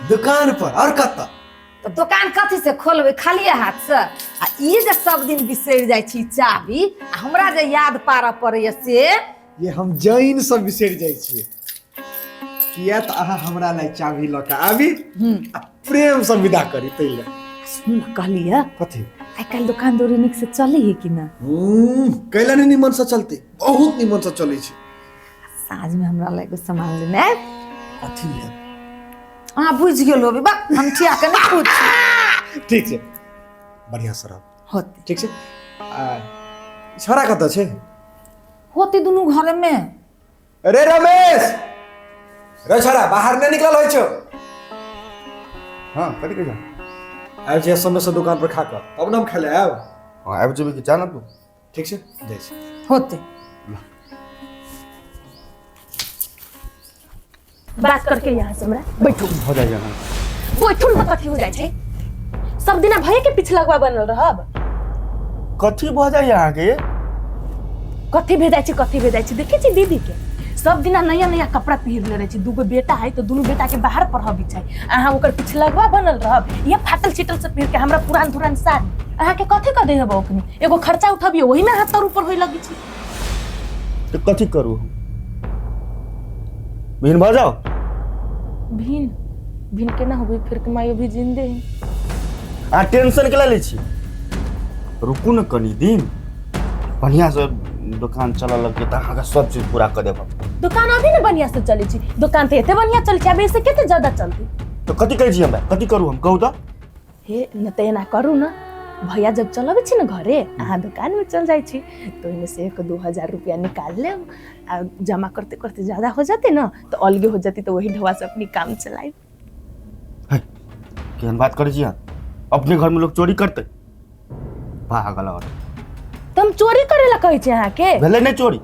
दुकान पर और कतऽ? तऽ दोकान कथी से खोलबै, खालिए हाथ से? आ ई जे सब दिन बिसरि जाइ छी चाबी, आ हमरा जे याद पारऽ पड़ैया से। ये हम जैन से बिसरि जाइ छियै, किया तऽ अहाँ हमरा लए चाबी लऽ कऽ आबी आ प्रेम से विदा करी, ताहि लए। सुन ने, कहलियै कथी? आइ काल्हि दोकान दौरी नीक से चलै है कि ना? कैला नहि निमन से चलते, बहुत निमन से चलै छै। साँझ में हमरा लए एगो सामान लेने आयब। कथी लेब? अहाँ बुझि गेल होबी बा, हम ठिया के नहि पूछ। ठीक छै, बढ़िआँ से रहब। होते। ठीक छै। आ छोरा कतऽ छै? होते दुनू घरे में। अरे रमेश रे, छोरा बाहर नहि निकलल होइ छौ? हाँ, कथी कहै छौ? आबि जाइए समय से दुकान पर खा कऽ, तब ने हम खाय लए आयब। हाँ, आबि जेबै कि जा ना तू। ठीक छै, जाइ छी। होते। बात करके यहाँ से हमरा बैठू। हो जाइ यहाँ। बैठू ने, कथी हो जाइ छै? सब दिना भैया के पिछलगवा बनल रहब। कथी भऽ जाइ अहाँके? कथी भेजाइ छै, कथी भेजाइ छै? देखै छी दीदी के सब दिना नया नया कपड़ा पहिरले रहै छै। दूगो बेटा है तऽ दुनू बेटा के बाहर पढ़ाबी छै, अहाँ ओकर पिछलगवा बनल रहब। ये फाटल चिटल से पहिर के, हमरा पुरान धुरान साड़ी अहाँके कथी कऽ दे हेबो? ओखनी एगो खर्चा उठबियो, ओहिमे अहाँ तर ऊपर होय लगी छी। तऽ कथी करू हम? भिन भऽ जाउ? भिन भिन केना होबै? फिर के माय अभी जिंदे है। अहाँ टेंशन केला लै छी? रुकू ने कनी दिन, बढ़िआँसँ दोकान चलऽ लगतै तऽ अहाँके सब चीज पूरा कऽ देब हम। दुकान अभी ने बढ़िया से चलै छै। दुकान तऽ एते बढ़िया चलै छै, आब एहिसे कते ज्यादा चलतै? तऽ कथी कहै छी हमरा? कथी करू हम, कहू तऽ? हे न तऽ एना करू ने, भैया जब चलबै छी ने घरे, अहाँ दोकानमे चल जाइ छी तऽ ओहिमे से 1-2 हजार रुपया निकाल लेब, आ जमा करते करते ज्यादा हो जेतै ने तऽ अलगे हो जेतै, तऽ वही ढोआ से अपनी काम चलायब। केहन बात करै छी अहाँ? अपने घरमे लोक चोरी करतै? पागल और। तऽ हम चोरी करे ला कहै छी अहाँके? भेलै नहि चोरी।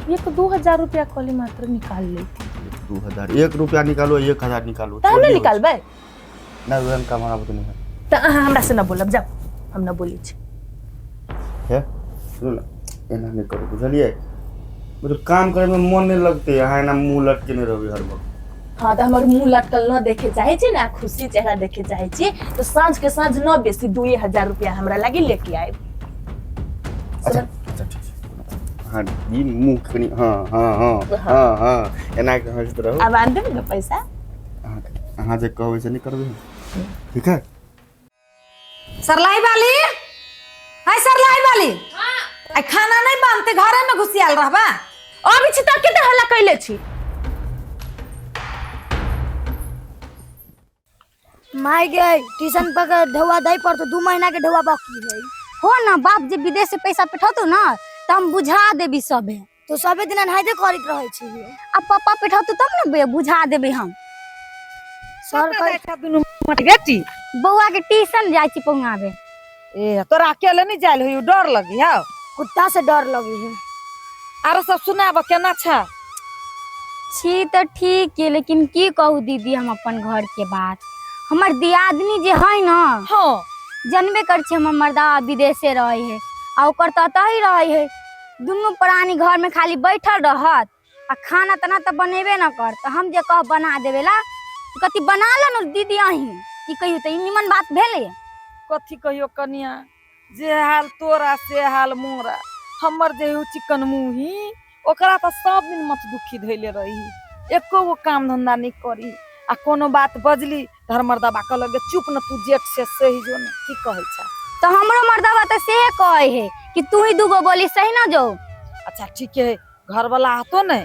1-2 हजार रुपया कहली मात्र निकाल लेती। 2 हजार, 1 रुपया निकालो, 1 हजार निकालो। तऽ हम चोरी नहि होइ छै। निकालबै। नहि, ओहन काम हमरा बुते नहि हैत। तऽ अहाँ हमरा से न बोलब, जाउ, हम न बोलै छी। हे सुनू ने, एना नहि करू, बुझलियै? मतलब काम करैमे मन नहि लगतै, अहाँ एना मुँह लटकेने रहबै हर वक्त। हाँ, तऽ हमर मुँह लटकल न देखे चाहे छी ने, खुशी चेहरा देखे चाहे छी तऽ साँझ के साँझ न बेसी 2 हजार रुपया हमरा लागी लेके आयब। अच्छा अच्छा, ठीक छै। हाँ, ई मुँह कनि, हाँ हाँ हाँ हाँ हाँ, एना के हँसैत रहू। आब आन देब ने पैसा? अहाँ जे कहबै से नहि करबै हम? ठीक है। सरलाई वाली है, सरलाई वाली, आई खाना नहीं बनते, घरे में घुसियाल रहबा? अबै छी। तऽ कते हल्ला कैले छी? माय गे, ट्यूशन पर के ढौआ दै पर तो 2 महीना के ढौआ बाकी है। हो ना, बाप जे विदेश से पैसा पठौतो ना तऽ हम बुझा देबी सबे। तो सबे दिन एनाहिते करैत रहै छी। आ पापा पठौतो तब ने बुझा देबी हम। सर कह दुनू बेटी। बौआ के ट्यूशन जाइ छी पहुँचाबे। ए, तोरा अकेले नहीं जायल होई, डर लगी हौ? कुत्ता से डर लगी है। आरो सब सुनाब, केना छ? छी तऽ ठीक है, लेकिन की कहू दीदी हम अपन घर के बात। हमर दियादनी जे है ना, जनबे कर छी, हमर मर्दा विदेशे रहे है आ ओकर तऽ एतऽ ही रहे है। दुनू प्राणी घर में खाली बैठल रहत आ खाना तना तऽ बनेबे न कर। तऽ हम जे कह बना देबे ला, कथी बना लो ने दीदी अहीं, की कहियो तऽ ई निमन बात भेलै? कथी कहियो कनिया, जे हाल तोरा से हाल मोरा। हमर जे हो चिकन मुही, ओकरा तऽ सब दिन मत दुखी धैले रही, एको गो काम धंधा नहीं करी। आ कोनो बात बजली तऽ हमर मर्दबा कहलक, गे चुप न तू, जेठ से सही जो न। की कहै छ? तऽ हमरो मर्दबा तऽ सेहे कहै है कि तू ही दूगो बोली सही न जो। अच्छा ठीक है, घरवाला हतो ने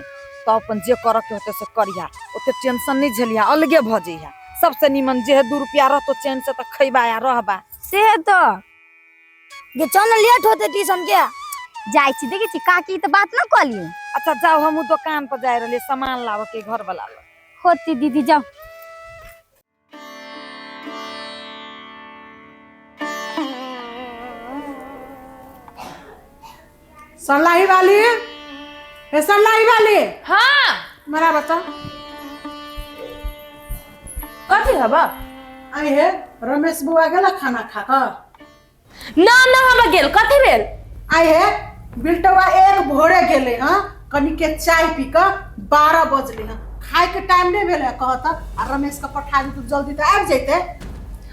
तो अपन जे करऽ के होते से करिहा, ओते टेंशन नहीं झेलिहा, अलगे भऽ जइहा। सबसे निमन जे है 2 रुपया रहतो चैन से तऽ खैबा या रहबा। से तऽ। गे चल ने, लेट होते ट्यूशन के। जाइ छी, देखै छी काकी तऽ बात न कहलियै। अच्छा जाओ, हमहूँ दोकान पर जाय रहलियै सामान लाबऽ के घर वाला लग। होती दीदी, जाओ। सरलाही वाली, हे सरलाही वाली। हाँ। मरा बता। कथी हबा? आई हे, रमेश बुआ गेला खाना खा कर? ना ना, हम गेल, कथी भेल? आई हे, बिल्टवा एक भोरे गेले हँ, कनी के चाय पी कऽ 12 बजले हँ। खाय के टाइम नहीं भेलै कहत आ रमेश के पठा दी तू जल्दी तऽ आबि जैते।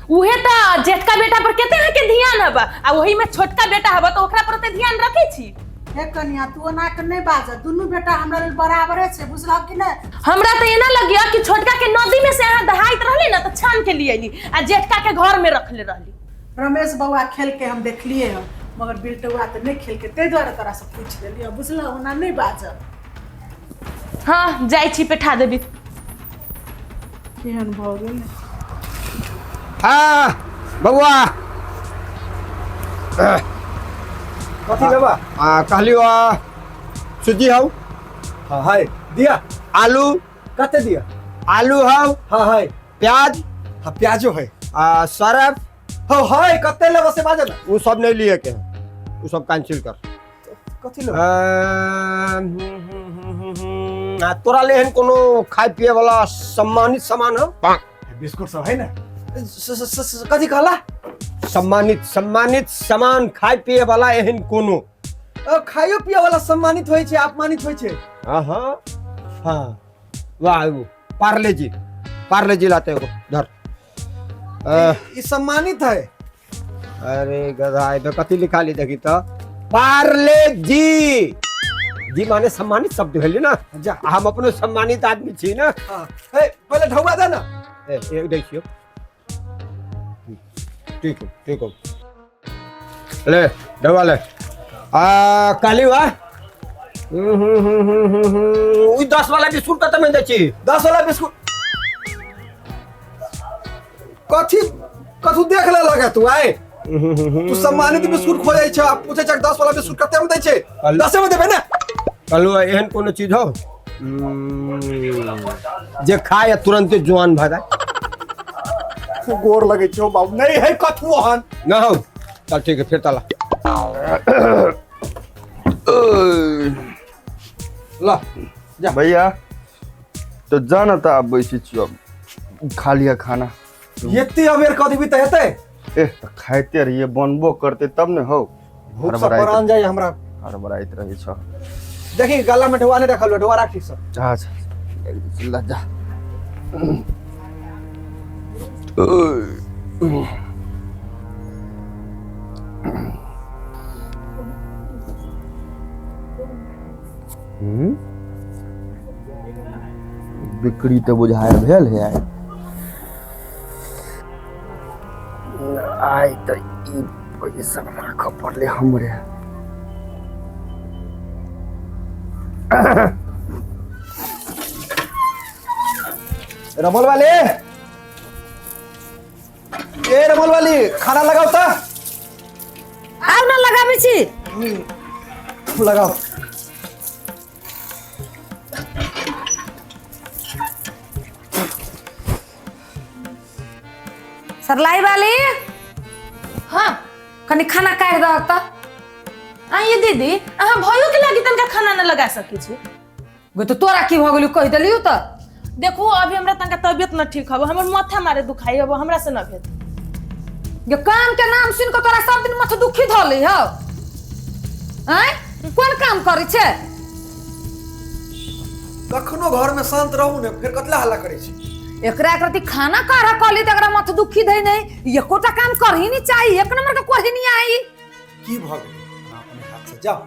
उहे तऽ जेठका बेटा पर कते अहाँ के ध्यान हबा आ ओही में छोटका बेटा हबा तऽ ओकरा पर ओते ध्यान रखै छी। हे कनिया तू ओना के नहीं बाज, दुनू बेटा हमरा लेल बराबरे छै, बुझलह कि नहीं? हमरा तऽ एना लगिया कि छोटका के नदी में से अहाँ दहाइत रहली ना तऽ छान के लिए अयली आ जेठका के घर में रखले रहली। रमेश बौआ खेल के हम देखलिए हन मगर बिल्टुआ तऽ नहीं खेल के, ताहि दुआरे तोरा से पूछि लेलियै, बुझलह? ओना नहीं बाज। हाँ जाइ छी पेठा देबी। केहन भऽ गेल। हाँ बौआ कथी लेबा? आ कहलियो सूजी हौ। हाँ है दिया। आलू कते दिया? आलू हौ। हाँ है। प्याज? हाँ प्याजो है। आ सरफ? हाँ है। कते लेबा से बाजल? वो सब नहीं लिए के, वो सब कैंसिल कर। कथी लेबा? तोरा ले एहन कोनो खाय पिए वाला सम्मानित सामान हो? बिस्कुट सब है ना। कथी कहला? सम्मानित सम्मानित सामान खाय पिए वाला एहन कोनो। खाइयो पिए वाला सम्मानित होइ छै अपमानित होइ छै? हाँ हाँ हाँ वाह एगो पार्ले जी, पार्ले जी लाते एगो धर। ई सम्मानित है। अरे गधा ए कथी लिखा ली देखी तो पार्ले जी जी माने सम्मानित शब्द भेलै ना। जा हम अपनो सम्मानित आदमी छी ना। हाँ ए पहले ढौआ दे ना। ए एक देखियो ठीक हो ठीक हो ले ढौआ ले। आ काली वाह उ 10 वाला बिस्कुट कत में दै छी? 10 वाला बिस्कुट कथी कथू देख ले लगे तू आए? तू सम्मानित बिस्कुट खोजै छ आ पूछै छ 10 वाला बिस्कुट कते में दै छै? 10 में देबै ना। कहलू एहन कोनो चीज हो जे खाए तुरंत जुआन भ जाए? गोर लगे छौ बाबू, नहीं है कथू ओहन ना हो। चल ठीक है फिर ताला ला जा भैया तो जाना था अब बैसी छी अब खा लिया खाना। एते अबेर क देबी त हेतै? ए त खाइते रहिए बनबो करते तब ने हो। भूख से परान जाय हमरा, हड़बड़ाइत रहे छ। देखी गला में ढुआ नहीं रखल, ढुआ राख ठीक से। अच्छा ला जा। बिक्री तो बुझाय भेल है आइ। आइ त ई पैसा राखऽ पड़लै हमरे। रमोल वाले, ए रमोल वाली खाना लगाओ त। आउ ना लगाबै छी। लगाओ। सरलाई वाली हाँ कनी खाना काटि दहक त। आइए दीदी अहाँ भयो के लागी तनका खाना न लगा सकै छी? गो तो तोरा की भ गेलौ कहि देलियौ त। देखू अभी हमरा तनका तबियत न ठीक हबो, हमर माथा मारे दुखाई हबो, हमरा से न भेल। ये काम के नाम सुन के तोरा सब दिन माथा दुखी धलै हौ। आँय कोन काम करै छै? कखनो घर में शांत रहू ने फिर कतला हल्ला करै छी। एकरा एकरती खाना काढ़ा कहली त एकरा माथा दुखी धै नहीं, एकोटा काम करही नहीं चाही, एक नंबर के कोही नहीं आई। की भ गेलै? अपने हाथ से जाओ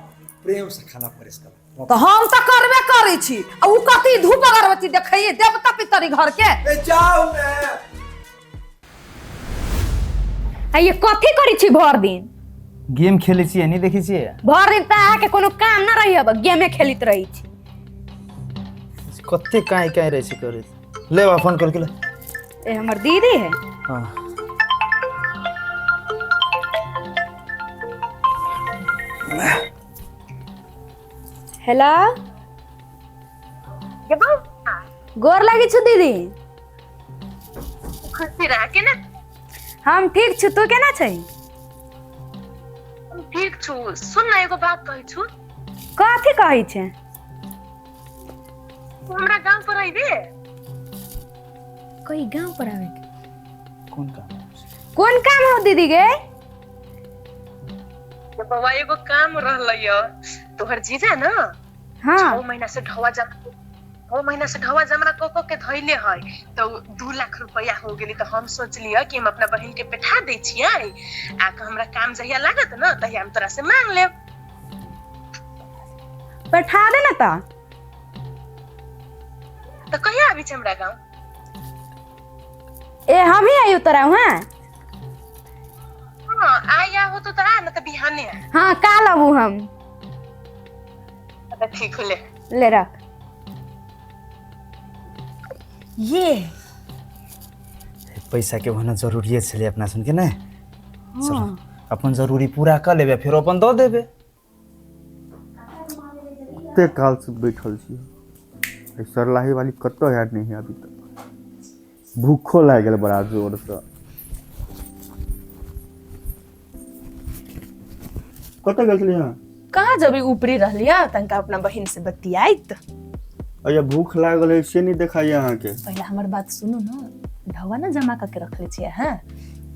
प्रेम से खाना परेश कर। तो हम तो करबे करै छी आ उ कथी धूप अगरबत्ती देखैये देवता पितरी घर के। ए जाओ ने। आ ये कथी करै छी भर दिन? गेम खेलै छियै नहीं देखै छियै? भर दिन त अहाँ के कोनो काम न रही हब, गेमे खेलित रही छी। कते काई काई रहै छै करैत। ले बा फोन कर के ले। ए हमर दीदी है। हाँ हेलो गोर लागे छु दीदी। खुशी रह के ना? हम ठीक छु, तू केना छै? ठीक छु। सुन ना एगो बात कहै छु। कथी कहै छै? तू हमरा गांव पर अइबे? कोई गांव पर आवे के? कोन काम? कोन काम हो दीदी गे? बौआ एगो काम रहलै तोहर जीजा ना। हाँ 6 महीना से ढौआ जमा छओ महीना से ढौआ जमा कऽ कऽ के धैले है, तऽ 2 लाख रुपया हो गेली। तऽ हम सोचलियै कि हम अपना बहिन के पेठा दै छियै आ हमरा काम जहिया लागत न तहिया हम तोरा से मांग लेब। पठा दे ना तऽ। तऽ कहिया आबी छै हमरा गाँव? ए, हम ही आयु तोरा वहाँ। हाँ, आया हो तो आ न तऽ बिहाने आ। हाँ, काल अबू हम। तऽ ठीक होले। ले, रख। ये। पैसा के होना जरूरिए छलै अपना सुनके ने। चलो, अपन जरूरी पूरा कऽ लेबै, फेर अपन दऽ देबै। कते काल से बैठल छी, एहि सरलाही वाली कतऽ है, नहीं है अभी तक। भूखो लागि गेल बड़ा जोरसँ। कतऽ गेल छलियै अहाँ? कहाँ जब ऊपरे रहलियै तनका अपना बहिन से बतियाइत। अरे, भूख लागल है से नहि देखाइए अहाँके। पहले हमर बात सुनू न। ढौआ ने जमा करके रखले छियै। हाँ,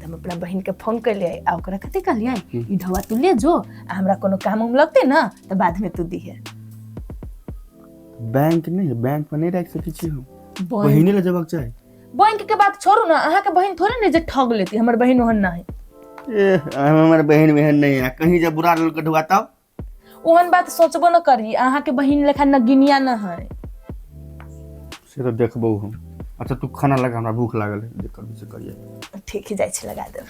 तऽ हम अपना बहिन के फोन कैलियै आ ओकरा कथी कहलियै, ई ढौआ तू ले जो आ हमरा कोनो काम उम लगतै न तऽ बाद में तू दिहे। बैंक नहीं है? बैंक में नहीं राखि सकै छी हम? बैंक बहिने लए जेबाक चाही। बैंक के बात छोड़ू ना, अहाँके बहिन थोड़े ने जे ठग लेती। हमर बहिन ओहन ना है। ए, हमर बहिन बहन नहीं है, कहीं जब बुरा लल ढुआ तब? ओहन बात सोचबो न करी, अहाँके बहिन लेखा नगिनिया न है। से तऽ देखबौ हम। अच्छा, तू खाना लगा, हमरा भूख लागल है। जे करबी से करिए। ठीक है, जाइ छी, लगा देब।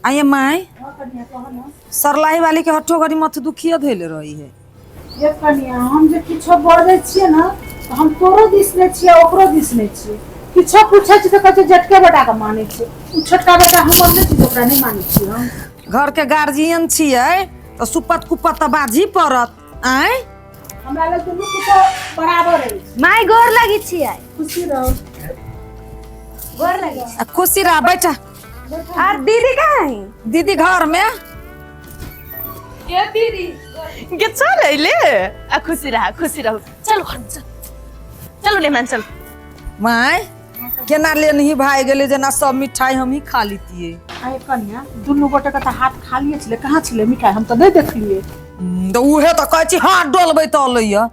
आइए माय, सरलाही वाली के हट्ठो घड़ी मथ दुखिए धैले रही है। ये कनिया, हम जे किछो बजै छियै ने तऽ हम तोरो दिस नहि छियै, ओकरो दिस नहि छियै। किछो पूछै छियै तऽ कहै छै जेठके बेटाके मानै छियै। ओ छोटका बेटा हमर नहि छै जे ओकरा नहि मानै छियै हम? घर के गार्जियन छियै तऽ सुपत कुपत तऽ बाजी पड़त आँय। हमरा लग दुनू किछो बराबर अछि। माय, गोर लगी छियै। खुशी रहू। गोर लगी। आ खुशी रह बैठा। आर दीदी कहाँ है? दीदी घर में। ये दीदी के चल अइले। आ खुशी रह, खुशी रहू। चलो घर में चल, चलो मेहमान, चलो। माय, केना लेनही भागि गेलै, जेना सब मिठाई हमही खा लितियै। आइ कनिया, दुनू गोटे के तऽ हाथ खालिए छलै। कहाँ छलै मिठाई? हम तऽ नहि देखलियै। तऽ उहे तऽ कहै छी, हाथ डोलबै तऽ अलैया।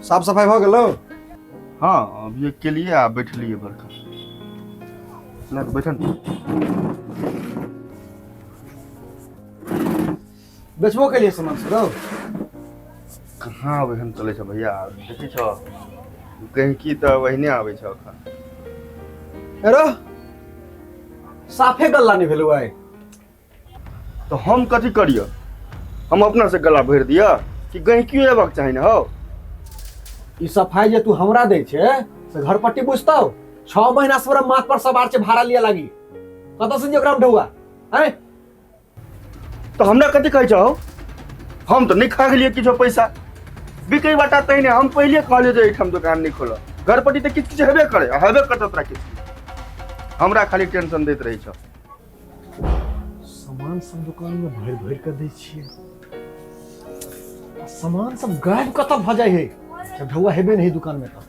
साफ सफाइ भऽ गेलौ? हाँ, अभी केलिए आ बैठलिए। बड़का ना, बैठन। बेचबो के लिए सामान सब रौ? कहाँ ओहन चलै छै भैया? देखै छौ, गहिकी तऽ ओहिने आबै छै एखन। रो, साफे गल्ला नहि भेलौ आइ। तऽ हम कथी करियै? हम अपना से गला भरि दिअ कि गहिकियो अयबाक चाही ने हौ? ई सफाई जे तू हमरा दै छै से घर पट्टी बुझतौ? 6 महीना से हमरा माथ पर सवार छै भाड़ा लिअ लागी। कतऽ से जे ओकरा ढौआ आँय? तऽ हमरा कथी कहै छौ? हम तऽ नहि खा गेलियै किछो पैसा बिकै बाटा तहिने। हम पहिले कहलियै जे एहिठाम दोकान नहि खोलऽ। घर पट्टी तऽ किछु किछु हेबे करे आ हेबे करतौ तोरा किछु किछु। हमरा खाली टेंशन दैत रहै छौ। सामान सब दुकान में भरि भरि कऽ दै छियै आ सामान सब गायब कतऽ भऽ जाइ है जब ढौआ हेबे नहीं दुकान में? तऽ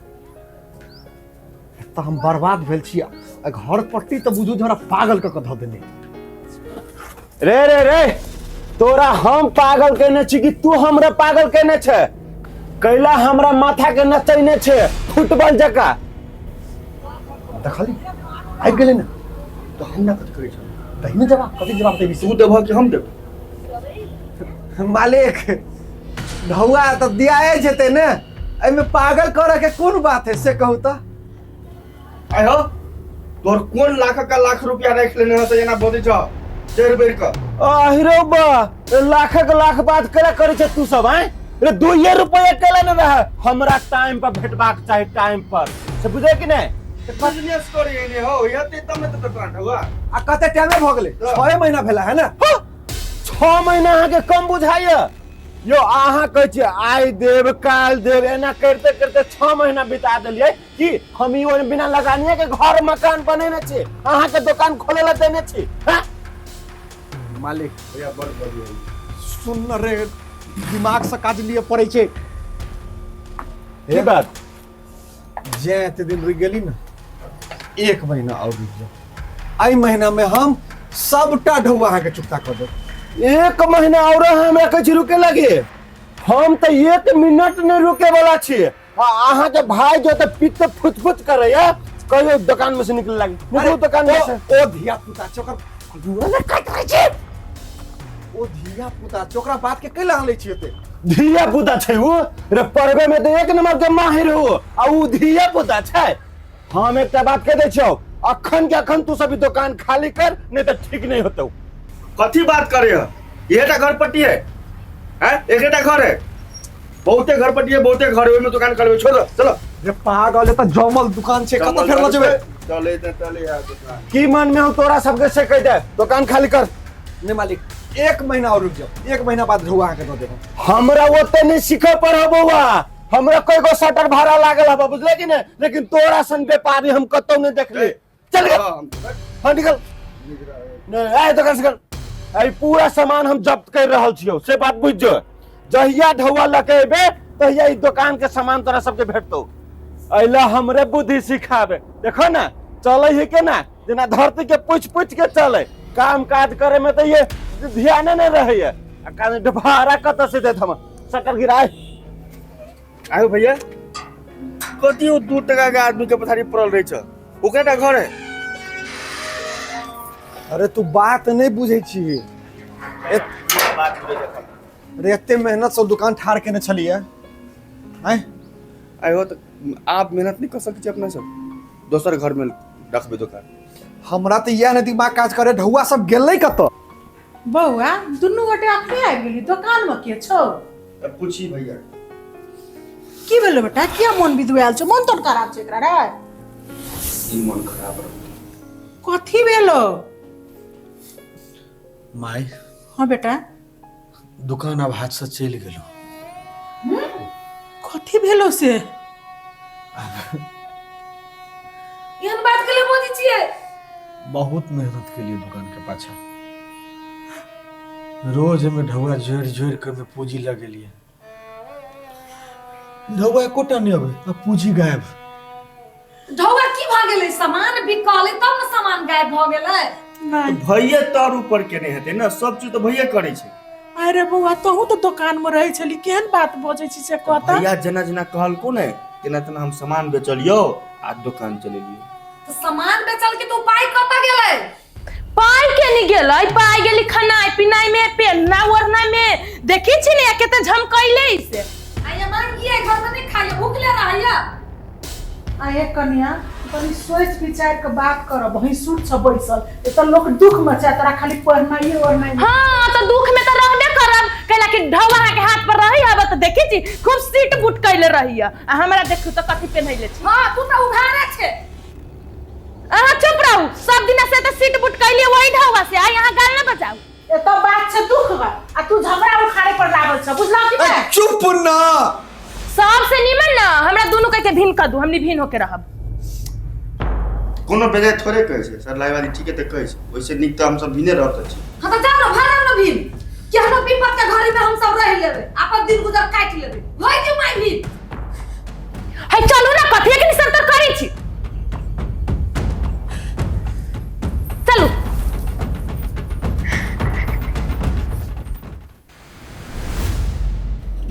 एतऽ हम बर्बाद भेल छी आ घर पट्टी तऽ बुझू जे हमरा पागल कऽ कऽ धऽ देने। रे रे रे, तोरा हम पागल केने छी कि तू हमरा पागल केने छै? कैला हमरा माथा के नचैने छै फुटबॉल जकाँ? देखली, आबि गेलै ने। तऽ हमरा कथी करै छौ? दही ने जवाब। कथी जवाब देबी? तू देबह कि हम देब? मालिक, ढौआ तऽ दियाए जेतै ने, एहिमे पागल करऽ के कोन बात है से कहू तऽ? आइ हो, तोहर कोन लाख का लाख रुपया राखि लेने हँ एना बजै छौ चढ़ि बढ़ि कऽ? अहिरो बा, लाखक लाख बात केला करै छै तू सब आँय? रे, 2 रुपया केला ने रहे? हमरा टाइम पर भेटबाक चाही, टाइम पर से, बुझे कि नहि? बिजनेस करी एने हो हेतै तब ने तऽ दोकान ढौआ। आ कते टाइमे भऽ गेलै? 6 महीना भेला है ने? 6 महीना अहाँके कम बुझाइया यो? अहाँ कहै छियै आइ देब, काल्हि देब, एना करिते करिते 6 महीना बिता देलियै। कि हम ई ओहिमे बिना लगानिए के घर मकान बनेने छी, अहाँके दोकान खोले ला देने छी, हैं? मालिक भैया, बड़ बढ़िया। सुन न रे, दिमाग से काज लिए पड़ै छै। की बात? जे एते दिन रुकि गेली ने, एक महीना और रुकि जाओ। एहि महीना में हम सबटा ढौआ अहाँके चुकता कऽ देब। एक महीना और हमरा कहै छी रुके लगे? हम तऽ एक मिनट नहि रुके वाला छी। आ अहाँके भाई जो तऽ पित्त फुच फुच करैया, कहियो दुकान में से निकले लागी, निकलू दुकान में से। ओ धिया पुता छै, ओकर काटि रहै छै। ओ धिया पुता छै, ओकरा बात के कैला लै छी एते? धिया पुता छै उ रे, पढ़बे में तऽ एक नंबर के माहिर हो आ उ धिया पुता छै। हम एकटा बात कह दै छियौ, अखन के अखन तू सब ई दुकान खाली कर, नहीं तऽ ठीक नहीं होतौ। कथी बात करे है? इहेटा घर पट्टी है, हैं? एकेटा घर है, बहुते घर पट्टी है, बहुते घर है, ओहिमे दुकान करबै? छोड़ दो, चलो। रे पागल, एतऽ जमल दुकान छै, कतऽ फेर लऽ जेबै? चले तऽ चले यार दुकान। की मन में हो तोरा सबके से कह दे, दुकान खाली कर। नहीं मालिक, एक महीना और रुक जाओ, एक महीना बाद ढौआ अहाँके दऽ देब। हमरा ओते नहीं सीखे पर हो बौआ, हमरा कई गो शटर भाड़ा लागल हबा, बुझले कि नहीं? लेकिन तोरा सन व्यापारी हम कतौ नहीं देखले। चल गए, हाँ निकल, नहीं आए दुकान से निकल। आई पूरा सामान हम जब्त कर रहल छियौ, से बात बुझ जो। जहिया ढौआ लके अयबे तहिया ई दुकान के सामान तोरा सबके भेटतौ। अइला हमरे बुद्धि सिखाबे, देखो ना चले है के ना, जेना धरती के पूछ पूछ के चले, काम काज करे में तो ये ध्यान नहीं रहे है। आ कान भाड़ा कतऽ से देत हम शटर गिराए। आयो भैया, कथी ओ 2 टका के आदमी के पथारी पड़ल रहे छै, ओकरा टा घर है। अरे तू बात नहीं बुझै छी। अरे एते मेहनत से दुकान ठाड़ केने छलियै। आँय? आयो तऽ आप मेहनत नहीं कर सकै छी अपना सब, दोसर घर में रखबै दुकान। हमरा तऽ इएह ने दिमाग काज करे, ढौआ सब गेलै कतऽ? बौआ दुनू गोटे अखने आबि गेली, दोकान में के छौ? तब पूछी भैया। की भेलो बेटा, किया मन बिदुआयल छौ? मन तोन खराब छै एकरा रे? ई मन खराब रह। कथी भेलो? माय। हाँ बेटा। दुकान अब हाथ से चलि गेलो। कथी भेलो से? एहन बात के लिए बजै छियै? बहुत मेहनत के लिए दुकान के पाछा रोज में ढौआ जोड़ जोड़ के में पूंजी लगेलिए, ढौआ एकोटा नहीं अबे, अब पूंजी गायब। ढौआ की भऽ गेलै? सामान बिकलै तब ने सामान गायब भऽ गेलै। नहि भैया तर ऊपर केने हेतै ने, सब चीज तऽ भैया करै छै। अरे बौआ, तोहू तऽ दोकान में रहै छली, केहन बात बजै छी से कहता? भैया जेना जेना कहलको ने तेना तेना हम सामान बेचलियो आ दुकान चलेलियो। तऽ सामान बेचल के तऽ पाइ कतऽ गेलै? पाइ के नहीं गेलै, पाइ गेली खनाइ पिनाइ में, पहनना ओढ़ना में। देखी छी ने कते झमकैले से। आइया मांगिए घर में नहीं खाइए, भूखले रहैया। आ एक कन्या, कनी सोच विचार के बात कर, भैंसुर छ बैसल, एतऽ लोक दुख में छै, तोरा खाली पढ़नाइए ओढ़नाइ। हाँ तो दुख में तो रहबे करब, कैला कि ढौआ अहाँ के हाथ पर रही हब तऽ देखी छी खूब सीट बूट कैले रही आ हमरा देखू तऽ कथी पेन्हैले छी। हाँ तू तऽ उघारे छे। अहाँ चुप रहू, सब दिन से तऽ सीट बूट कैलिए वही ढौआ से, आइ अहाँ गाल न बजाउ। एतऽ बात छै दुख के आ तू झगड़ा उखाड़े पर लागल छ, बुझलौ कि नहि? चुप ना। सबसे निमन ना हमरा दुनू के भिन्न कर दू, हमनी भिन्न होके रहब। कोनो बेजाय थोड़े कहै छै सर, लाइवाली ठीके तऽ कहै छै, ओहिसे नीक तऽ हमसब भिन्ने रहत छी। हाँ तऽ जाउ ने भाड़ा ने भिन्न, केहनो विपद के घड़ी में हम सब रह लेबै, आपन दिन गुजर काटि लेबै, होय दियौ माय भिन्न। है चलू ना, कथी के निसर तर करै छी, चलू।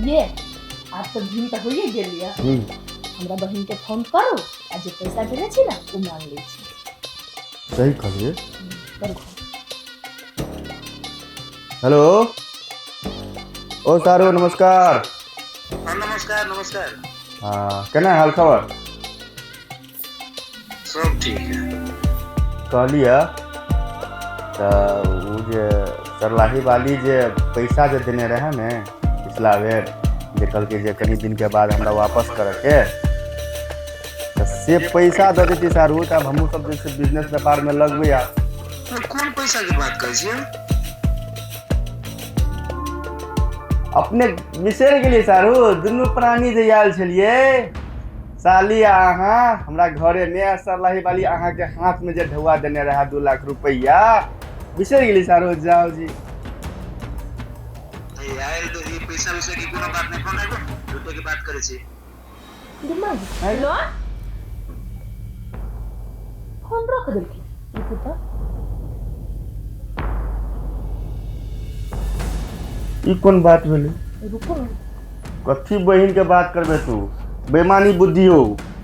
ये आब तऽ भिन्न तऽ होइए गेल यऽ, हमरा बहिन के फोन करू आ जे पैसा देने छी ना ओ मांग लै छी। सही कहलिए। करू। हेलो ओ सारू, नमस्कार। नमस्कार नमस्कार। हाँ केना हाल खबर? सब ठीक है। कहलिए तऽ ओ जे सरलाही वाली जे पैसा जे देने रहे ने पिछला बेर, जे कहलकै जे कनी दिन के बाद हमरा वापस करके, तऽ से पैसा दऽ देती सारू, तऽ आब हमहूँ सब जे छै बिजनेस व्यापार में लगबै। आ कोन पैसा के बात करै छियै? अपने बिसरि गेलियै सारू, दुनू प्राणी जे आयल छलियै साली आ अहाँ हमरा घरे में, आ सरलाही वाली अहाँ के हाथ में जे ढौआ देने रहे 2 लाख रुपया, बिसरि गेली सारू? जाओ जी। ए आयल तो ई पैसा वैसा के कोनो बात नहीं, फोन राखो, झूठे के बात करै छी। हेलो, फोन रख देलखिन। रुकू तऽ। ई कोन बात भेलै? रुकू ने। कथी बहिन के बात करबे तू? बेमानी बुद्धि हो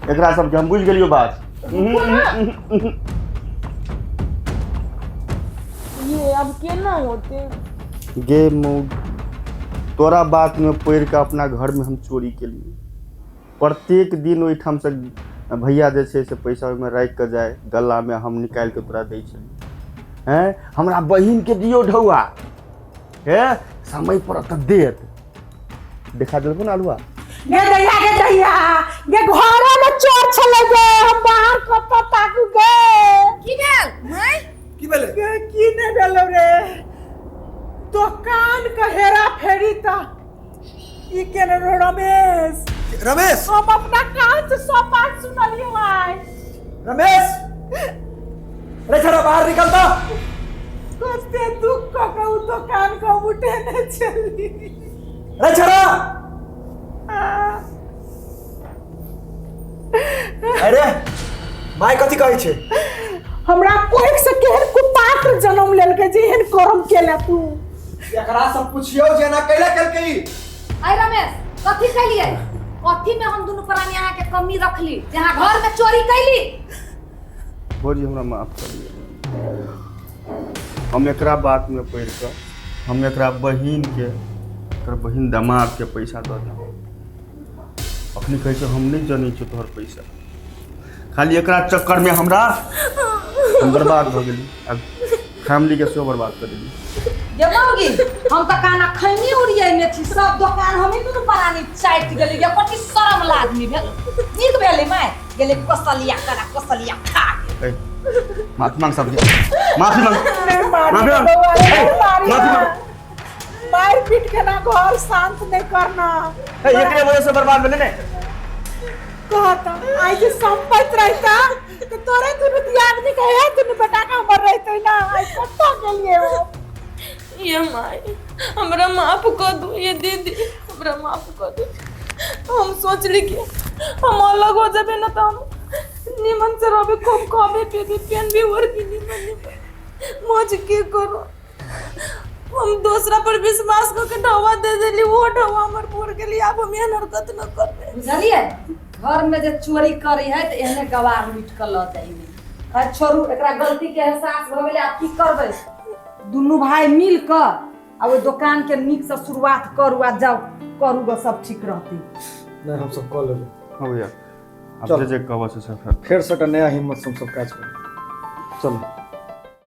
एकरा सबके, हम बुझि गेलियो बात। ये अब केना होते? गे मौग, तोरा बात में पढ़ि के अपना घर में हम चोरी केलिए। प्रत्येक दिन ओहिठाम से भैया जे छै से पैसा ओहिमे राखि कऽ जाय गल्ला में, हम निकालि कऽ तोरा दै छलियै। हैं, हमरा बहिन के दियौ ढौआ, हे समय पर तऽ देत। देखा देलको ने आलुआ। गे दैया, गे दैया, गे घरे में चोर छलै गे, हम बाहर कतऽ ताकू गे? की भेल माय? की भेलै? गे की नहि भेलौ रे, दोकान के हेरा फेरी तऽ ई केने रहो रमेश। रमेश, हम अपना कान से सब बात सुनलियो आइ। रमेश, अरे छोरा बाहर निकलता। कते दुख कऽ के उ दोकान के हम उठेने छली। अरे छोरा, अरे माय कथी कहै छै? हमरा कोख से केहन कुपात्र जन्म लेलकै जे एहन कर्म केला तू। एकरा सब पुछियौ जे एना कैला केलकै ई? अरे रमेश, कथी कैलियै? कथी में हम दुनू प्राणी अहाँ के कमी रखली जे अहाँ घर में चोरी कैली? भौजी हमरा माफ कर दियौ, हम एकरा बात में पढ़ि कऽ हम एकरा बहिन के, एकर बहिन दामाद के पैसा दऽ देलहुँ। अखनी कहै छै हम नहि जनै छियौ तोहर पैसा, खाली एकरा चक्कर में हमरा हम बर्बाद भऽ गेली आ फैमिली के सेहो बर्बाद कऽ देली। गे मौगी, हम तऽ काना खैनी उड़ियेने छी, सब दोकान हमही दुनू प्राणी चाटि गेली। गे कथी शरम लादमी भेल, नीक भेलै माय गेलै कसलिया करा कसलिया खा गेल। ए, माफी मांग सबके, माफी मांग। नहीं मारी माफी मांग। बउआ रे, ए, नहीं मारी। माफी मांग। मार पीट के ना घर शांत नहीं करना। ए, एकरे वजह से बर्बाद भेलै ने। कहता आई जे संपत रहता तो तोरे दुनू दियादनी के है दुनू बेटा के हमर रहते ना, आई कतऽ गेलिए हो? ये माय, हमरा माफ कर दू। ये दीदी, हमरा माफ कर दू। हम सोचली कि हम अलग हो जाबे ना तो हम निमन से रहबे, खूब खाबे पीबे, पहनबे ओढ़बे निमन निमन, मौज के करो। हम दूसरा पर विश्वास करके ढौवा दे देली, वो ढौवा हमर पुर गेली। आब हम एहन हरकत न करबे। बुझलियै, घर में जे चोरी करी है तऽ एहने गवार लूटि कऽ लऽ जाइ। खैर छोड़ू, एकरा गलती के एहसास भऽ गेलै। आब की करबै? दुनू भाई मिल कऽ आ ओहि दोकान के नीक से शुरुआत करू आ जाउ करू ग, सब ठीक रहतै। नहि, हम सब कऽ लेबै। हाँ भैया, आब चल। जे जे कहबऽ से सब। फेर से एकटा नया हिम्मत से हम सब काज करब। चलो।